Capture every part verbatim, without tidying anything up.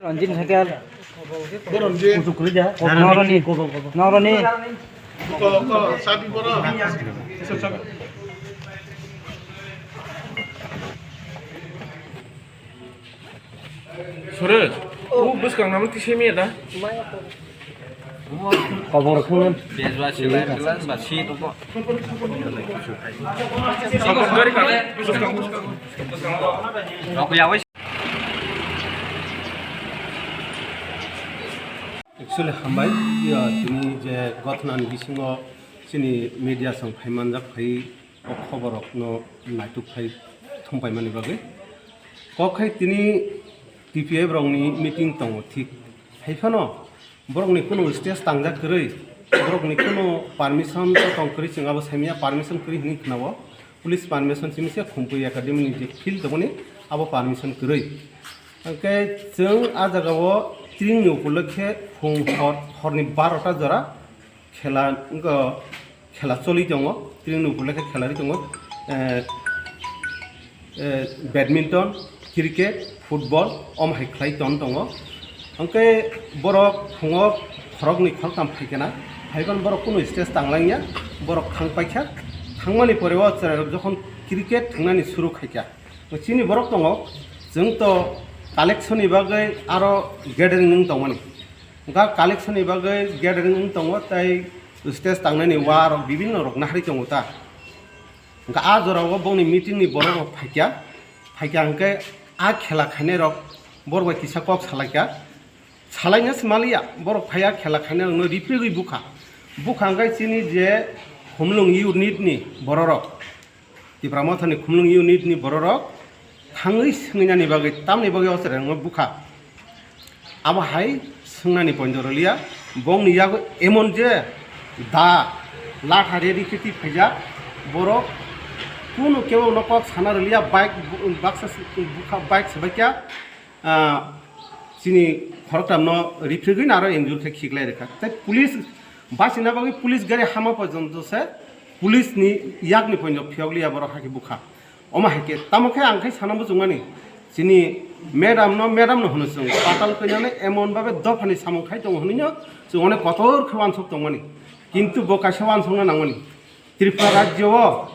Ranjit Thaker. Bo Ranjit. Kuchuk kwrwi da. Noroni. Noroni. Ko, ko, sabi boro. Suresh, o bwskang namo tisa miya da? Kobor khungan. Bejwa sila glass ba si tongko. Gari kare. Rok yawi. Actually, hambai, ya, tini je gothnani bisingo chini media song phaimanjak phai o khoborokno naituk phai thumpai mani bagwi. Kok khai tini T P F rokni meeting tongo thik. Hai phano borokni kuno stage tangjak kwrwi, borokni kuno permission to tong kwrwi, chwng abo saimanya permission kwrwi hinwi khwnao. Police permission simi se Khumpui Academy ni je field tongmani abo permission kwrwi. Hwnkhe chwng a jagao tring ni upolokhe phung hor, horni barota jora khela wngkha, khela choli tongo, tring ni upolokhe khela ri tongo, eh, eh, badminton, cricket, football, om hai khlai ton tongo. Hwnkhe borok phungo khoroknwi khoroktham phaikha na, phaiban borok kunu stage tanglangya, borok thang paikha, thangmani pore o chwrairok jokhon cricket thwngnani suru khaikha, chini borok tongo, chwng to collection ni bagwi aro gathering wng tongmani. Hwnkha collection ni bagwi gathering wng tongo, tei stage tangnani wa rok bibinno rok nahari tongo ta. Hwnkha a jorao bongni meeting ni borok rok phaikha, phaikha hwnkhe a khela khainai rok borok bai kisa kok salaikha, salaina se maliya, borok phaiya khela khainai rokno riprigwi bukha, bukha hwnkhe chini je Khumlung unit ni borok rok, Tipra Mothani Khumlung unit ni bororok thangwi swngwi nani bagwi tamni bagwi o chwrairokno bukha. Abo hai swngnani point rwliya, bongni yago emon je da latha reri khe twi phaijak, borok kunu kebo no kok sana rwliya, bike bu-, baksa si-, bukha, bike swbaikya, ah, chini khoroktham no riphregwi aro injure khe khiklai rwkha. Tei police bachina bagwi police gari hama porjonto se police ni yakni poino phiyokliya borok hakhe bukha. Omo hai khe tamo khe ang khe sana muchungmani chini madam no, madam no hwno chwng patal kailainai emon babe dophani samung khai tongo hwnwi no chwng onek kotor khe uansuk tongmani. Kintu bo kaisa uansukna nangmani. Tripura rajyo o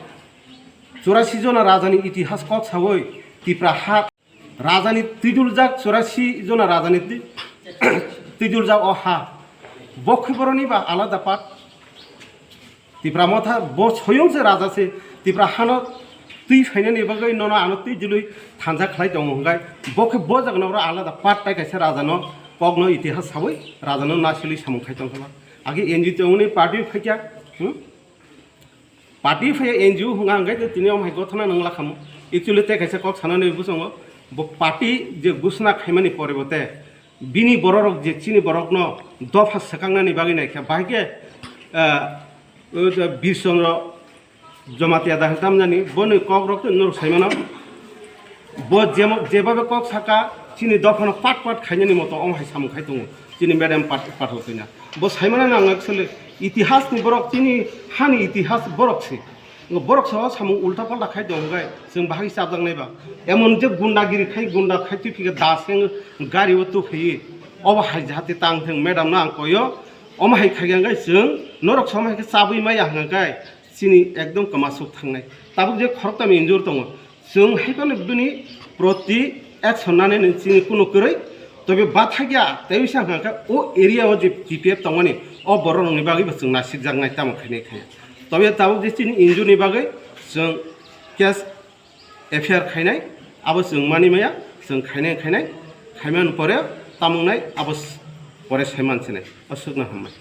churasi jona rajani itihas kok sawi Tripura ha Rajani twiduljak churasi jona rajani twi-, twiduljak o ha. Bo khe boroni ba alada part. Tipra Motha bo soyong se raja se Tipra hano twi phainani bagwi nono ano twi dilwi thanja khlai tongo hwnkhe bo khe bo jagano oro alada part tai kaisa rajano kokno itihas sawi rajano nasilwi samung khai tongkha. Agi N G O tongni party phaikya, hmm? Party phai N G O hwnga hwnkhe tei tini omo hai gothana nang lakhamu. Actually tei kaisa kok sanani bwskango bo party je ghosna khaimani pore bo tei bini bororok je chini borokno dopha swkaknani bagwi naikha, bahai khe, ah, o je Bir Chandra Jamatia da hwnwi tamjani, boni kokrok tei norok saimano. Bo jemo-, jebabe kok saka, chini dophano pat pat khainani moto omo hai samung khai tongo, chini madam pat-, pathal khaina. Bo saimano nang actually itihasni borok, chini hani itihas borok se. Borok se o samung ulta palta khai tong hwnkhe chwng bahai chapjaknai ba. Emon je gundagiri khai, gunda khai twi phikhe da seng gari o tukhaiwi. Obo hai jahate tang thwng madam no ang koyo. Omo hai khai hwnkhe chwng norok se omo hai khe chabwi maya hwnkhe chini ekdom kwmasuk thangnai. Tabuk je khoroktham injure tongo. Chwng hai phano bini proti action nanani chini kunu kwrwi, tobe bathakya tei wngsa hwnkha khe o area o je T P F tongmani o borok rokni bagwi bo chwng nasikjaknai tamo khainai khe. Tobe tabuk je chini injure ni bagwi chwng case F I R khainai, abo chwng mani maya, chwng khainai khainai, khaimani pore tamo wngnai abo s-, pore saiman sinai. Aswkno hambai.